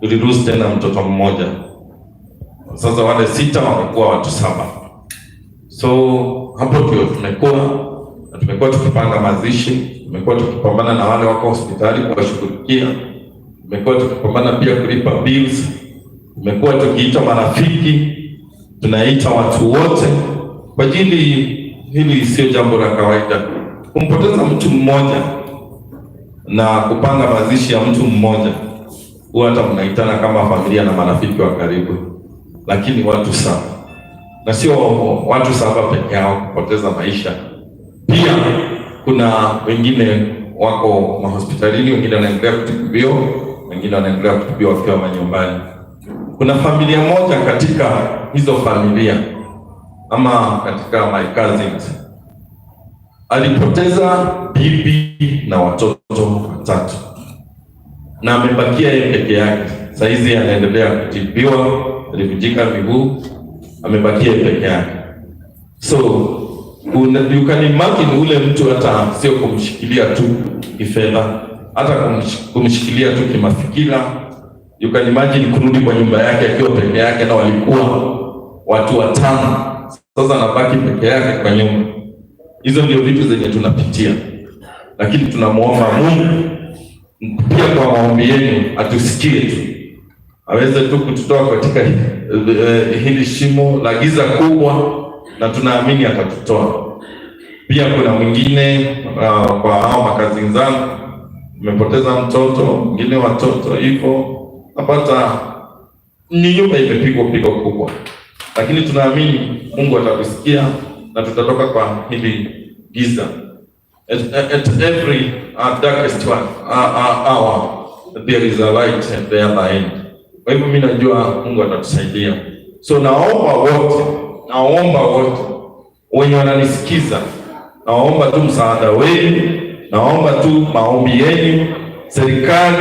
Tulilose tena mtoto mmoja. Sasa wale sita wamekuwa watu saba. So hapo ndio tumekuwa na tumekuwa tukipanga mazishi, tumekuwa tukipambana na wale wako hospitali kuwashughulikia, tumekuwa tukipambana pia kulipa bills, tumekuwa tukiita marafiki, tunaita watu wote kwa ajili hili. Sio jambo la kawaida kumpoteza mtu mmoja na kupanga mazishi ya mtu mmoja, huwa hata mnaitana kama familia na marafiki wa karibu, lakini watu saba, na sio watu saba peke yao kupoteza maisha, pia kuna wengine wako mahospitalini, wengine wanaendelea kutibiwa, wengine wanaendelea kutibiwa wakiwa manyumbani. Kuna familia moja katika hizo familia ama katika my cousins alipoteza bibi na watoto watatu na amebakia yeye peke yake. Saizi anaendelea kutibiwa, alivunjika miguu, amebakia yeye peke yake. So you can imagine ule mtu hata sio kumshikilia tu kifedha, hata kumshikilia tu kimafikira. You can imagine kurudi kwa nyumba yake akiwa peke yake, na walikuwa watu watano, sasa anabaki peke yake kwa nyumba. Hizo ndio vitu zenye tunapitia, lakini tunamwomba Mungu pia kwa maombi yenu atusikie tu, aweze tu kututoa katika hili shimo la giza kubwa, na tunaamini atatutoa. Pia kuna mwingine kwa hao makazi zangu nimepoteza mtoto mwingine, watoto hivyo napata ni nyumba imepigwa pigo kubwa, lakini tunaamini Mungu atatusikia na tutatoka kwa hili giza. At every darkest hour there is a light at the other end. Kwa hivyo mimi najua Mungu atatusaidia. So naomba wote wenye wananisikiza, naomba tu msaada wenu, naomba tu maombi yenu, serikali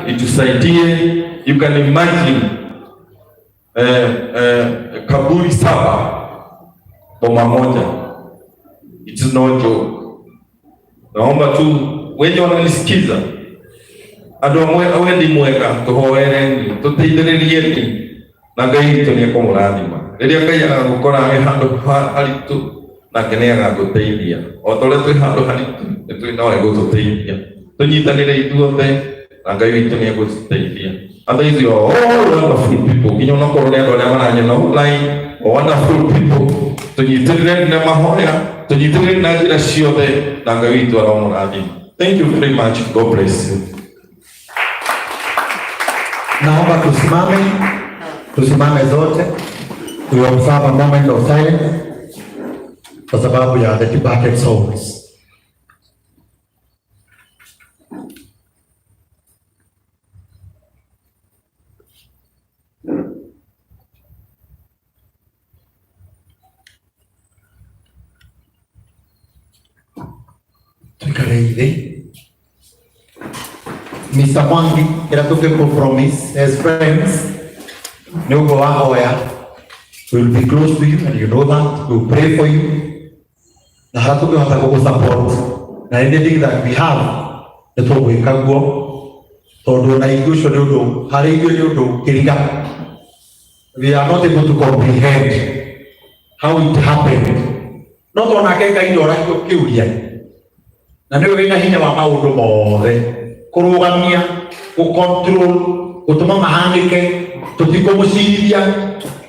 itusaidie. You can imagine kaburi saba boma moja, it is no joke. Naomba tu wenye wananisikiza andu amwe wendi mwega tuhoereni tuteithĩrĩrieni na Ngai witũ nĩ ekũmũrathima. Rĩrĩa Ngai agagũkora wĩ handũ haritũ, nake nĩ agagũteithia. O ta ũrĩa twĩ handũ haritũ, nĩ no egũtũteithia. Tũnyitanĩre ithuothe na Ngai witũ nĩ egũtũteithia. Otherwise you are all wonderful people. Nginya onakorwo nĩ andũ arĩa maranyona online, wonderful people. Tũnyitĩrĩre na mahoya, tũnyitĩrĩre na njĩra ciothe na Ngai witũ aromũrathima. Thank you very much. God bless you. Naomba tusimame, tusimame zote. We observe a moment of silence kwa sababu ya the departed souls. Tuikare thĩ. Mr. Mwangi, kĩrĩa tũngĩkũ-promise as friends nĩ ũguo wahoya, we will be close to you and you know that, we will pray for you na harĩa tũngĩhota gũgũ-support na anything that we have nĩ tũgwĩka guo, tondũ ona ithuĩ ũcio nĩ ũndũ harĩ ithuĩ nĩ ũndũ kĩriga. We are not able to comprehend how it happened. No tonake Ngai ndoragio kĩũria, na nĩwe wĩna hinya wa maũndũ mothe, kũrũgamia, gũcontrol, gũtũma mahanĩke, tũtikũmũcirithia,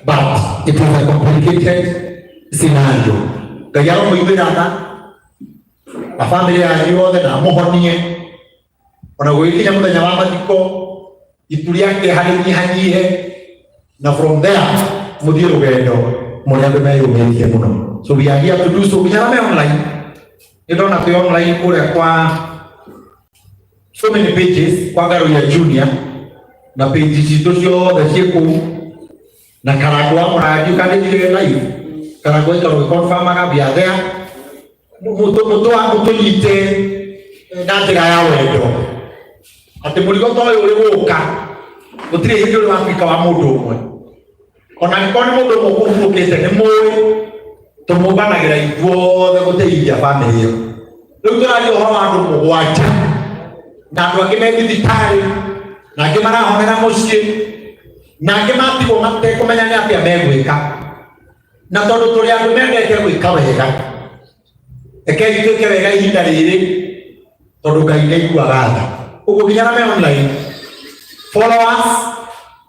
but it is a complicated scenario. Ngai aromũiguĩra tha na bamĩrĩ yanyu yothe na amũhonie, ona gũgĩkinya mũthenya wa mathiko itu rĩa kĩeha rĩnyihanyihe, na from there mũthiĩ rũgendo mũrĩ andũ meyũmĩtie mũno. So we are here to do so. Nginya arĩa me online, nĩ ndona twĩ online kũrĩa kwa so many pages, kwa Ngaruiya Junior na page citũ ciothe ciĩ kũu, na Karangũ wa Mũrangi ũkandĩkire live, Karangũ aikara ũgĩconfirmaga we are there. Mũtũnyite na njĩra ya wendo atĩ mũrigo ta ũyũ ũrĩ gũka gũtirĩ hĩndĩ ũrĩ watuĩka wa mũndũ ũmwe, ona angĩkorwo nĩ mũndũ ũmwe ũkũhurũkĩte nĩ mũĩ tũmũmbanagĩra ithuothe gũteithia bamĩrĩ ĩyo. Rĩu tũraria ũhoro wa andũ mũgwanja na andũ angĩ me thibitarĩ. Na angĩ marahonera mũciĩ, na angĩ matigwo matekũmenya nĩ atĩa megwĩka. Na tondũ tũrĩ andũ mendete gwĩka wega, rekei twĩke wega ihinda rĩrĩ, tondũ Ngai nĩ aiguaga tha. Ũguo nginya na me online, follow us,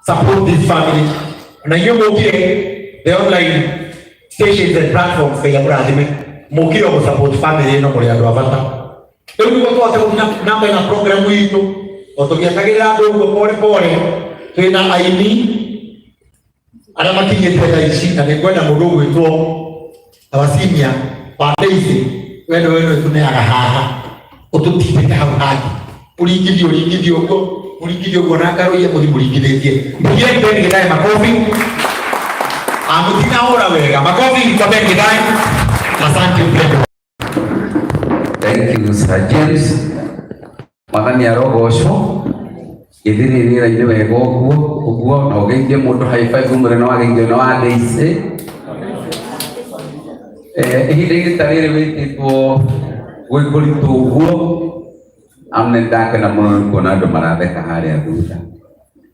support this family. Na inyuĩ mũkire the online stations and platforms, Ngai amũrathime. Mũkire o gũ-support family ĩno, mũrĩ andũ a bata. Rĩu nĩguo tũhote gũthiĩ na mbere na program itũ, o tũgĩetagĩrĩra andũ ũguo pole pole, twĩna aini arĩa makinyĩte thaa ici, na nĩ ngwenda mũndũ ũgwĩtwo Abasinia wa Daisy, we nĩwe nĩwe tũneaga haha, ũtũtindĩke hau hangĩ, ũringithie ũringithie ũguo, mũringithie ũguo na ngarũiye, mũthi mũringithĩtie. Mpigieni Ben Githae makofi. Mũtinahũra wega. Makofi kwa Ben Githae. Asante mpendwa. Thank you, Sir James. Mwathani arogocwo. Gĩthĩrĩ rĩera-inĩ wega ũguo ũguo, na ũgeithie mũndũ high five, ũmwĩre nĩ wageithio nĩ wa Daisy. Ihinda-inĩ ta rĩrĩ wĩtĩtwo gwĩ kũritũ ũguo, amu nĩ ndakena mũno nĩ kuona andũ maratheka harĩa thutha.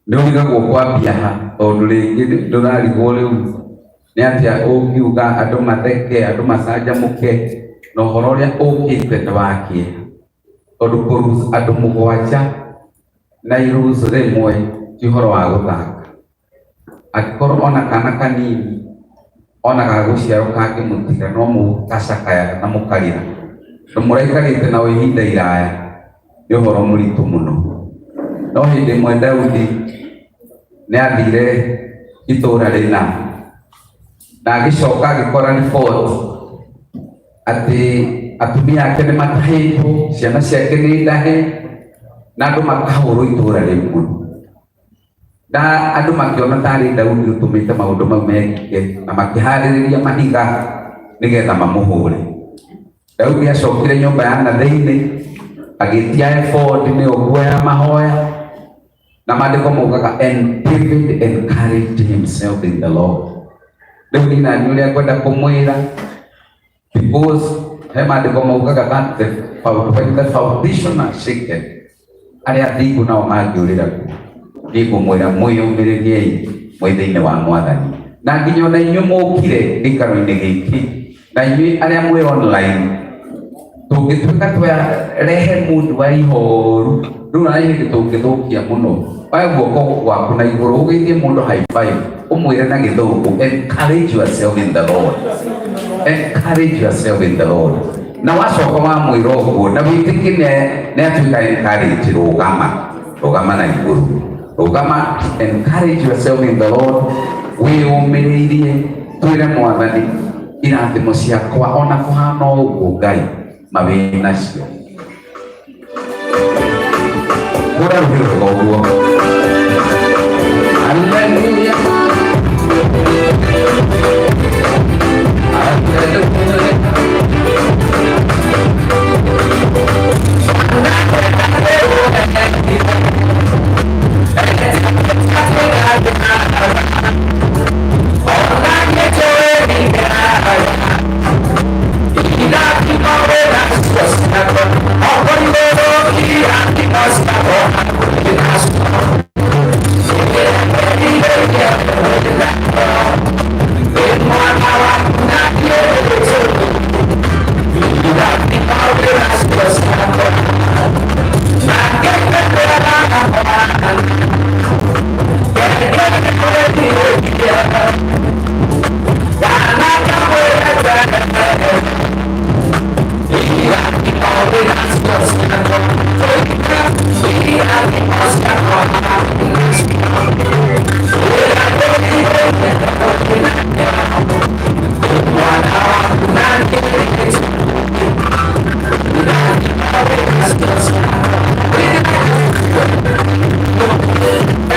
Nĩ ũrigagwo kwambia ha, tondũ rĩngĩ ndũrarigwo rĩu nĩ atĩa ũngiuga andũ matheke, andũ macanjamũke, na ũhoro ũrĩa ũkĩte nĩ wa kĩeha, tondũ kũruse andũ mũgwanja na irusu rĩmwe ti ũhoro wa gũthaka. Angĩkorwo ona kana kanini ona gagũciarwo kangĩmũtiga, no mũgacakaya na mũkarĩra, tondũ mũraikarĩte nao ihinda iraya, nĩ ũhoro mũritũ mũno. No hĩndĩ ĩmwe Daudi nĩ athire itũũra rĩna, na agĩcoka agĩkora riboti atĩ atumia ake nĩ matahĩtwo, ciana ciake nĩ ndahe, na andũ makahũrwo itũũra rĩu mũno. Na andũ makĩona tarĩ Daudi ũtũmĩte maũndũ mau mekĩke, na makĩharĩrĩria mahiga nĩgetha mamũhũre. Daudi acokire nyũmba ya na thĩinĩ, agĩtia ebodi, nĩyo nguo ya mahoya, na maandĩko maugaga, "And David encouraged himself in the Lord." Rĩu niĩ nani ũrĩa ngwenda kũmwĩra, because he maandĩko maugaga that when the foundation are shaken, arĩa athingu nao mangĩũrĩra kuo. Niĩ ngũmwĩra mwĩyũmĩrĩriei mwĩ thĩinĩ wa Mwathani, na nginya ona inyuĩ mũkire gĩikaro-inĩ gĩkĩ, na inyuĩ arĩa mwĩ online, tũngĩtuĩka twarehe mũndũ wa ihoru rĩu, na hĩndĩ tũngĩthũkia mũno. Oya guoko gwaku na igũrũ, ũgeithie mũndũ high five, ũmwĩre na Gĩthũngũ, "Encourage yourself in the Lord, encourage yourself in the Lord." Na wacoka wamwĩra ũguo na wĩtĩkie nĩ atuĩka encourage, rũgama, rũgama na igũrũ, rũgama. Encourage yourself in the Lord. Wĩyũmĩrĩirie, twĩre Mwathani, irathimo ciakwa ona kũhana ũguo, Ngai mawĩ nacio. Hũra rũhĩ rwega ũguo. Hallelujah. Hallelujah.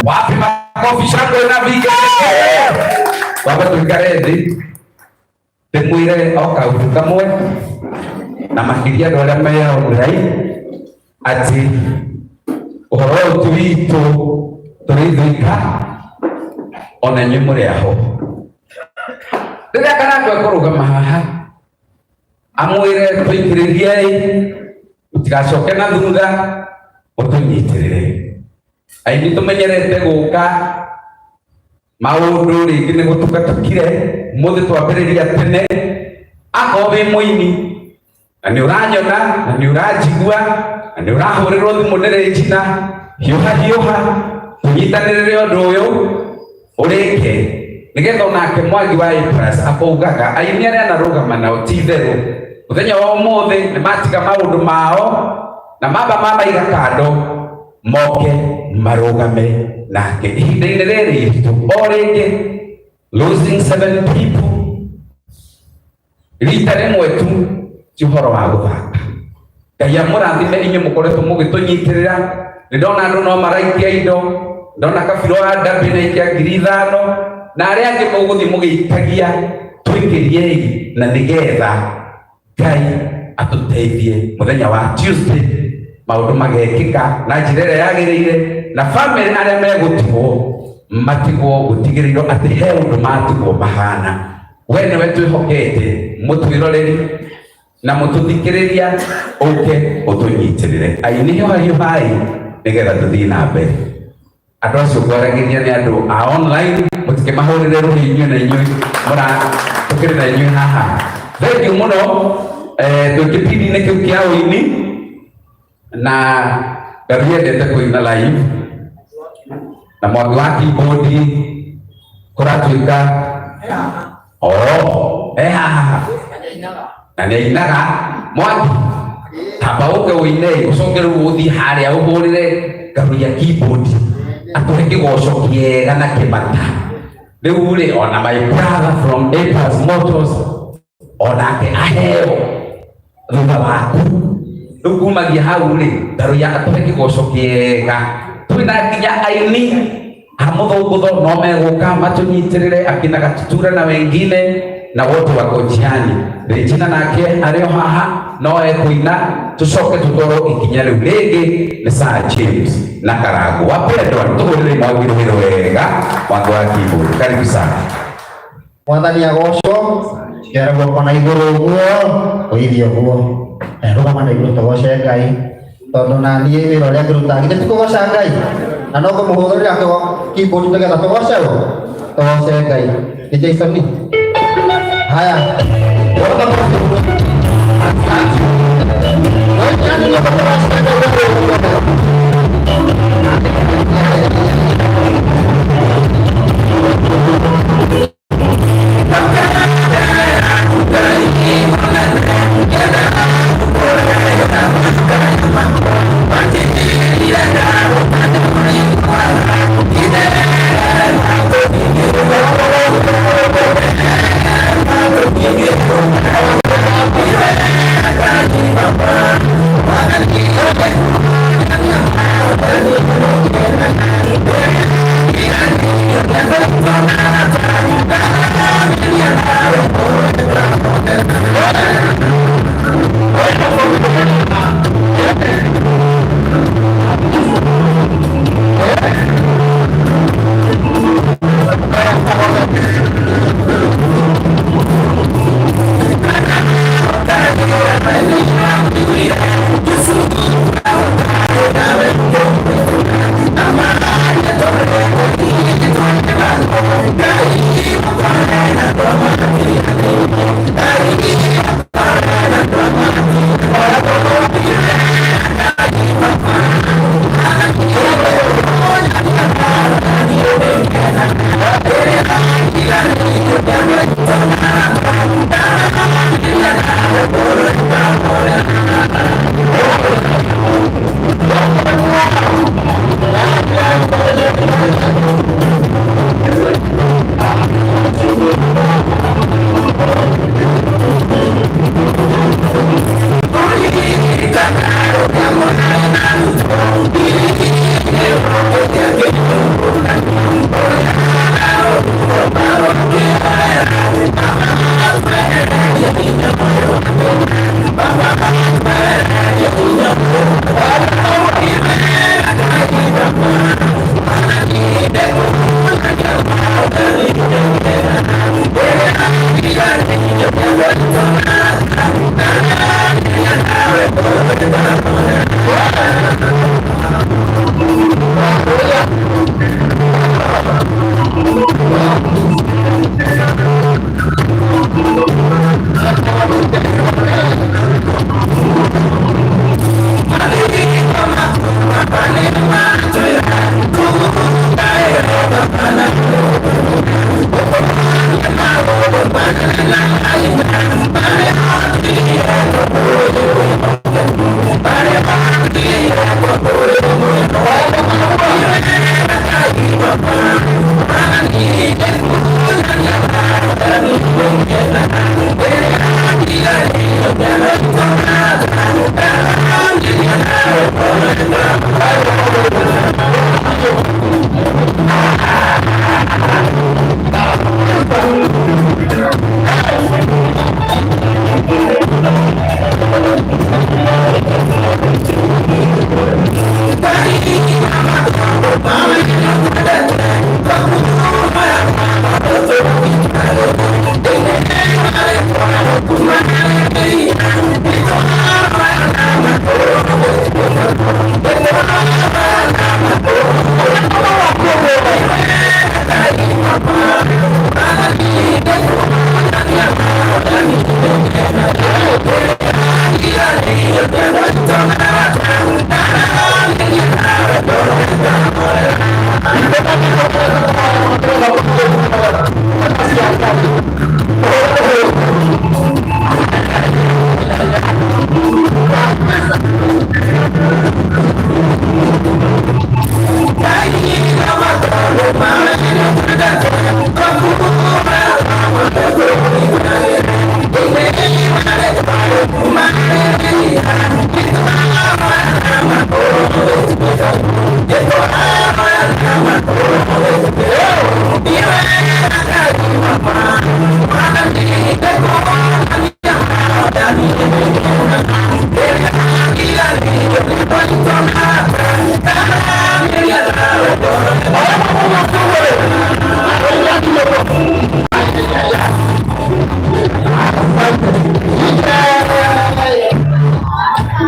Wapi makofi, shangwe na vigelegele? Baba, tuikare thĩ, ndĩmwĩre o kaũndũ kamwe, na makĩria andũ arĩa me online, atĩ ũhoro ũyũ ti witũ tũrĩ ithuika, ona inyuĩ mũrĩ aho. Rĩrĩa Karangũ ekũrũgama haha amwĩre tũikĩrĩriei, mũtigacoke na thutha, mũtũnyitĩrĩre. Aini tumenyerete guka maundu ringi ni gutuka tukire muthi twambiriria tene akorwo wi muini na ni uranyona na ni uranjigua na ni urahurirwo thimu ni Regina hiuha hiuha tunyitanirire undu uyu urike nigetha onake Mwangi wa A+ akaugaga aini aria anarugama nao ti itherũ muthenya wa umuthi ni matiga maundu mao na mamba mabaiga kando moke marugame nake ihinda-inĩ rĩrĩ iritũ o rĩngĩ losing 7 people rita rĩmwe tu ti ũhoro wa gũthaka. Ngai amũrathime inyuĩ mũkoretwo mũgĩtũnyitĩrĩra. Nĩ ndona andũ no maraikia indo, ndona kabirũ wa Ndambĩ na aikia 5,000 na arĩa angĩ mũgũthiĩ mũgĩitagia tũikĩriei na nĩgetha Ngai atũteithie mũthenya wa Tuesday maũndũ magekĩka na njĩra ĩrĩa yagĩrĩire na family arĩa megũtigwo matigwo gũtigĩrĩrwo atĩ he ũndũ matigwo mahana. We nĩwe twĩhokete mũtwĩroreri na mũtũthikĩrĩria ũke ũtũnyitĩrĩre. Aini hiũha hiũhai nĩgetha tũthiĩ na mbere. Andũ acio ngwaragĩria nĩ andũ a online, mũtikĩmahũrĩre rũhĩ inyuĩ na inyuĩ mũra tũkĩrĩ na inyuĩ haha. Thank you mũno. Twĩ kĩbindi-inĩ kĩu kĩa ũini na Ngaruiya endete kũina live na Mwangi wa keyboard kũratuĩka oh haha na nĩ ainaga. Mwangi tamba ũke ũine ũcoke rĩu ũthiĩ harĩa ũhũrĩre Ngaruiya keyboard atũhe kĩgoco kĩega na kĩmata. Rĩu rĩ ona my brother from A+ Motors onake aheo thutha waku rĩu kumagia hau rĩ Ngaruiya atũhe kĩgoco kĩega. Twĩna nginya aini a mũthũngũtho no megũka matũnyitĩrĩre akina Gatutura na wengine na wote wako njiani. Regina nake arĩ o haha no ekũina tũcoke tũtwarwo ikinya rĩu rĩngĩ nĩ Sir James na Karangũ. Wapendwa tũhũrĩre Mwangi rũhĩ rwega Mwangi wa keyboard. Karibu sana. Mwathani agocwo kĩara guoko na igũrũ ũguo ũithie ũguo rũgama na igũrũ tũgoce Ngai tondũ na niĩ wĩra ũrĩa ngĩrutaga githĩ ti kũgoca Ngai na no ngũmũhũthĩra keyboard nĩgetha tũgoce we tũgoce Ngai. Nĩ Jason haya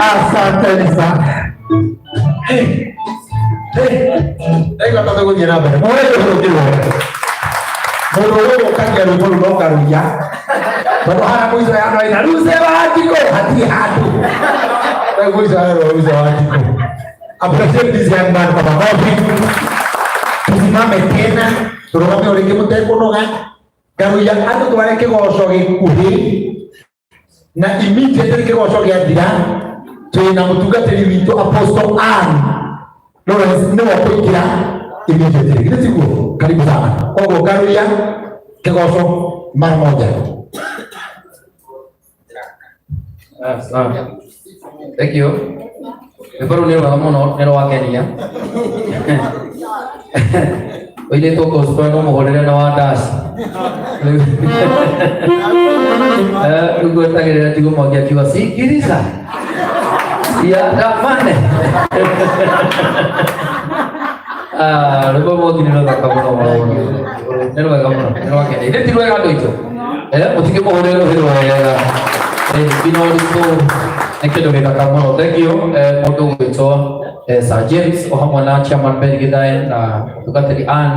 Asanteni sana. Ego tũgũthiĩ na mbere. Mũhũre rũhĩ mũndũ ũyũ ũkagia rwĩmbo rũu no karũiya tondũ haha mũico ya andũ aina ruse wa Njikũ hatirĩ handũ. Rĩu mũico ya ruse wa Njikũ. Appreciate this young man kwa makofi. Tusimame tena turugame o rĩngĩ mũtekũnoga. Ngaruiya andũ tware kĩgoco gĩkuhĩ na immediately kĩgoco gĩathira twĩna mũtungatĩri witũ Apostle Ann Lawrence nĩwe ũkũingĩra immediately. Githĩ tiguo? Karibu sana. Koguo ngaruiya kĩgoco mara moja. Sawa. Thank you. Rwĩmbo rũu nĩ rwega mũno nĩ rwangenia. Ũinĩtwo gospel no mũhũrĩre na wa dash. Rĩu ngwetagĩrĩra Ndigũ Mwangi akiuga sikiliza siandamane. Ah, rwĩmbo Mwangi nĩ rũthaka mũno mũno mũno. Nĩ rwega mũno, nĩ rwangenia. Ithe ti rwega andũ aitũ? Mũtikĩmũhũrĩre rũhĩ rwega. Ino ũritũ nĩ kĩndũ gĩthaka mũno. Thank you mũndũ ũgwĩtwo Sir James o hamwe na Chairman Ben Githae na mũtungatĩri Ann,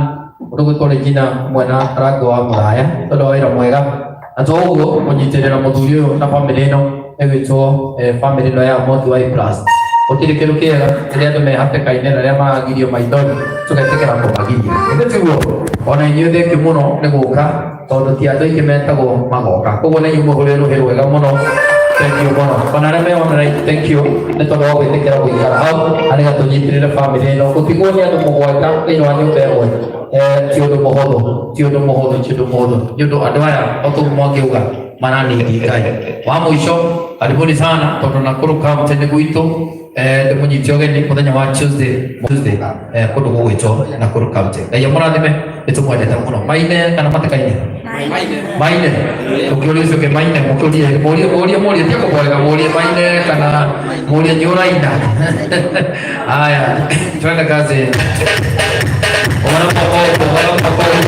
mũndũ ũgwĩtwo Regina hamwe na Rango wa Mũraya tondũ wa wĩra mwega. Na to ũguo kũnyitĩrĩra mũthuri ũyũ na bamĩrĩ ĩno ĩgwĩtwo bamĩrĩ ĩno ya Mwangi wa A plus. Gũtirĩ kĩndũ kĩega rĩrĩa andũ me hatĩka-inĩ na rĩrĩa maragirio maithori tũgetĩkĩra kũmagiria. Githĩ tiguo? Ona inyuĩ thengiũ mũno nĩ gũka tondũ ti andũ aingĩ metagwo magoka. Koguo na inyuĩ mũhũrĩre rũhĩ rwega mũno. Thank you mũno. Ona arĩa me online, thank you nĩ tondũ wa gwĩtĩkĩra gũikara hau na nĩgetha tũnyitĩrĩre bamĩrĩ ĩno. Gũtigwo nĩ andũ mũgwanja thĩinĩ wa nyũmba ĩmwe ti ũndũ mũhũthũ, ti ũndũ mũhũthũ, ti ũndũ mũhũthũ. Nĩ ũndũ andũ aya o ta ũguo mwangiuga maranindi Ngai. Wa mũico, karibuni sana tondũ Nakuru County nĩ gwitũ. Ndĩmũnyite ũgeni mũthenya wa Tuesday, Tuesday kũndũ gũgwĩtwo Nakuru County. Ngai amũrathime, nĩtũmwendete mũno. Maine kana matikaine? Maine. Ũkĩũria ũcio ũngĩ maine, mũkĩũrie, mũrie, mũrie, mũrie, tia kũboeka, mũrie maine kana mũrie nĩ ũraina. Haya, twende kazi. Wana makofi, wana makofi.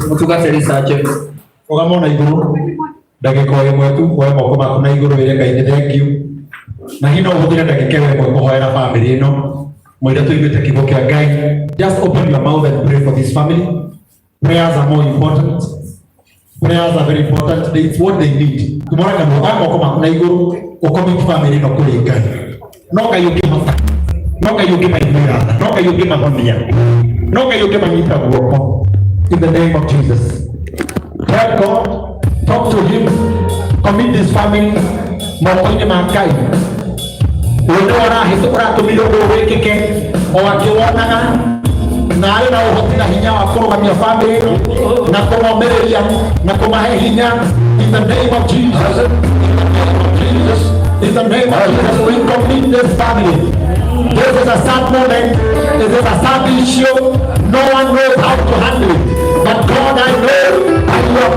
Mutungatĩri Sanchez. Rũgama na igũrũ ndagĩka o ĩmwe tu woe moko maku na igũrũ wĩre Ngai nĩ thank you, na hihi no ũhũthĩre ndagĩka ĩyo ĩmwe kũhoera family ĩno mwĩre tũiguĩte kiugo kĩa Ngai. Just open your mouth and pray for this family. Prayers are more important. Prayers are very important. It's what they need. Tumora kanua oya moko maku na igũrũ ũcommit family ĩno kũrĩ Ngai. No Ngai ũngĩhota, no Ngai ũngĩmaiguĩra tha, no Ngai ũngĩmahonia, no Ngai ũngĩmanyita guoko. In the name of Jesus. Tell God, talk to him, commit this family moko-inĩ ma Ngai. Ũndũ ũratũmire ũndũ ũyũ wĩkĩke o akĩwonaga, na arĩ na ũhoti na hinya wa kũrũgamia family ĩno na kũmomĩrĩria na kũmahe hinya. In the name of Jesus, in the name of Jesus, in the name of Jesus, we commit this family. This is a sad moment. This is a sad issue. No one knows how to handle it. But God, I know by your